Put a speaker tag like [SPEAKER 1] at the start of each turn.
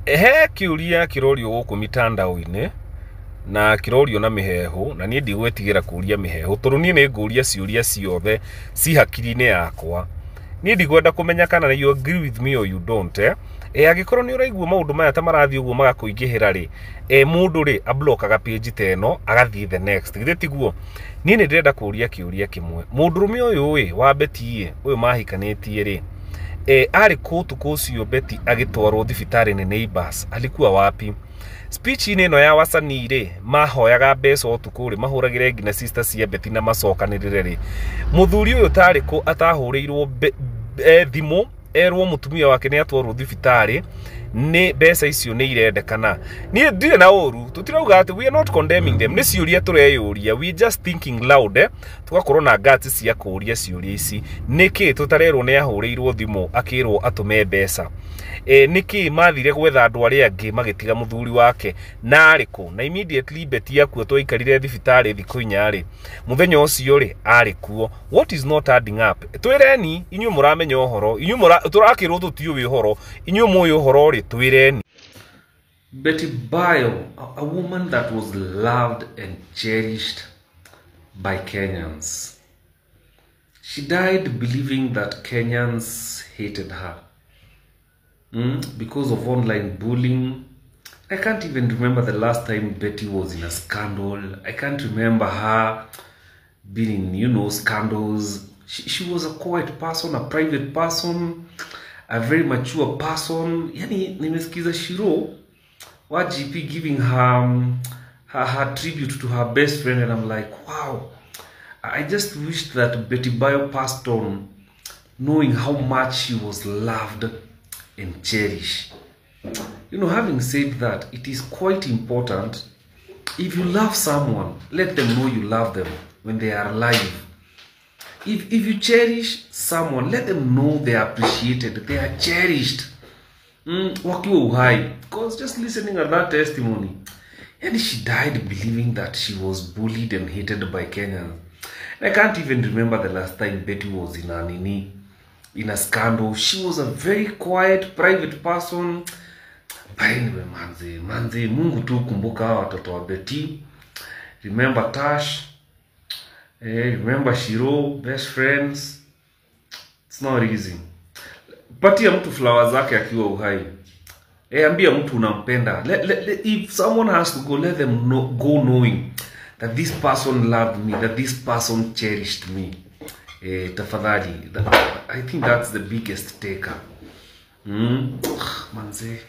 [SPEAKER 1] He kĩũria kĩrorio gũkũ mitandao-inĩ na kĩrorio na mĩheehũ, na niĩ ndigwĩtigĩra kũria mĩheehũ tondũ niĩ nĩ ngũria ciũria ciothe ci hakiri-inĩ yakwa. Niĩ ndikwenda kũmenya kana you agree with me or you don't, eh? E, angĩkorwo nĩ ũraigua maũndũ maya ta marathiĩ ũguo magakũingĩhĩra rĩ, e, mũndũ rĩ ablokaga page ta ĩno agathiĩ the next. Githĩ tiguo? Niĩ nĩ ndĩrenda kũria kĩũria kĩmwe. Mũndũrũme ũyũ ĩ wa Betty ĩ, ũyũ mahikanĩtie rĩ, e, arĩ kũ ũtukũ ũcio Betty agĩtwarwo thibitarĩ nĩ neighbors? Alikuwa wapi? Speech-inĩ ĩno ya wasanii rĩ, mahoyaga mbeca ũtukũ rĩ, mahũragĩre nginya sister cia Betty na macokanĩrĩre rĩ, mũthuri ũyũ tarĩ kũ atahũrĩirwo thimũ erwo mũtumia wake nĩ atwarwo thibitarĩ, nĩ mbeca icio nĩ irendekana? Niĩ ndirĩ na ũru, tũtirauga atĩ we are not condemning them, nĩ ciũria tũreyũria, we just thinking loud, eh? Tũgakorwo na guts cia kũũria ciũria ici. Nĩkĩ tũtarerwo nĩ ahũrĩirwo thimũ akĩrwo atũme mbeca? E, nĩkĩ mathire gwetha andũ arĩa angĩ magĩtiga mũthuri wake, na arĩ kũ? Na immediately Betty akua twaikarire thibitarĩ thikũ 4 rĩ, mũthenya ũcio rĩ arĩ kuo? What is not adding up? Twĩreni inyuĩ mũramenya ũhoro, inyuĩ tũrakĩrwo tũtiũĩ ũhoro, inyuĩ mũĩ ũhoro rĩ, twĩreni.
[SPEAKER 2] Betty Bayo, a woman that was loved and cherished by Kenyans. She died believing that Kenyans hated her. Because of online bullying. I can't even remember the last time Betty was in a scandal. I can't remember her being in, you know, scandals. She was a quiet person, a private person, a very mature person. Yani, nimesikiza Shiro wa GP giving her tribute to her best friend, and I'm like, wow. I just wish that Betty Bayo passed on knowing how much she was loved and cherished. You know, having said that, it is quite important, if you love someone, let them know you love them when they are alive. If you cherish someone, let them know they are appreciated, they are cherished. Wakiwa uhai. Because just listening at that testimony, and she died believing that she was bullied and hated by Kenyans. And I can't even remember the last time Betty was in a nini, in a scandal. She was a very quiet, private person. But anyway, manze, manze, Mungu tu kumbuka hawa watoto wa Betty. Remember Tash. Remember Shiro, best friends. It's not easy. Patia mtu flower zake akiwa uhai. Ambia mtu unampenda. If someone has to go, let them know, go knowing that this person loved me, that this person cherished me. Tafadhali. I think that's the biggest taker. Manze.